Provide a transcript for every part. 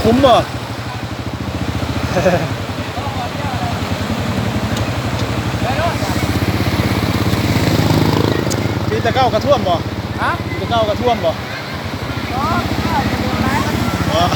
ຂຸມບໍ່? ປີແຕ່ເກົ່າກະຖ້ວມບໍ່? ຮະ? ປີແຕ່ເກົ່າກະຖ້ວມບໍ່? ບໍ່.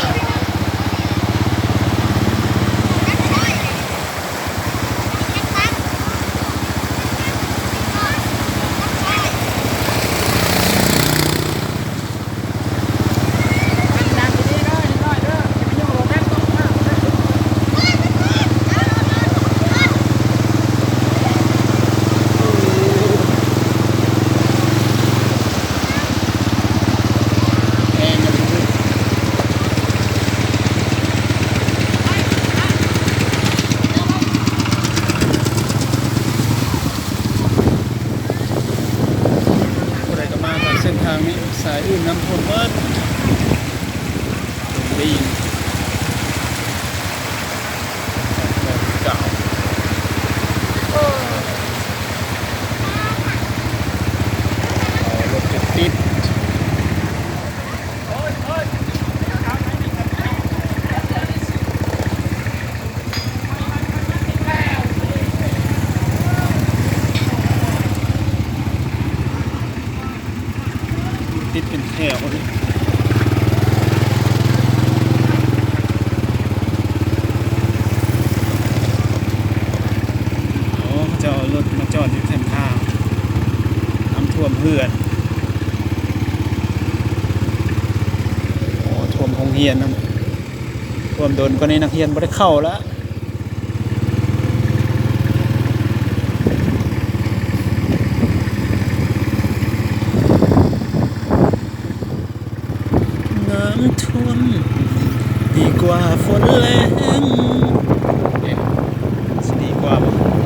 ຜູ້ໃດກໍມາຕາມເສັ້ນທາງນີ້ ສາຍອື່ນນ້ຳຖ້ວມໝົດ. ຕິດເປັນແຖວເລີຍ. ໂອ້ ເຂົາເຈົ້າເອົາລົດມາຈອດຢູ່ແຄມທາງ ນ້ຳຖ້ວມເຮືອນ. ໂອ້ ຖ້ວມໂຮງຮຽນນຳ. ຖ້ວມດົນກວ່ານີ້ນັກຮຽນບໍ່ໄດ້ເຂົ້າລະ. ນ້ຳຖ້ວມດີກວ່າຝົນແລ້ງ. ເອະ ຊິດີກວ່າບໍ່?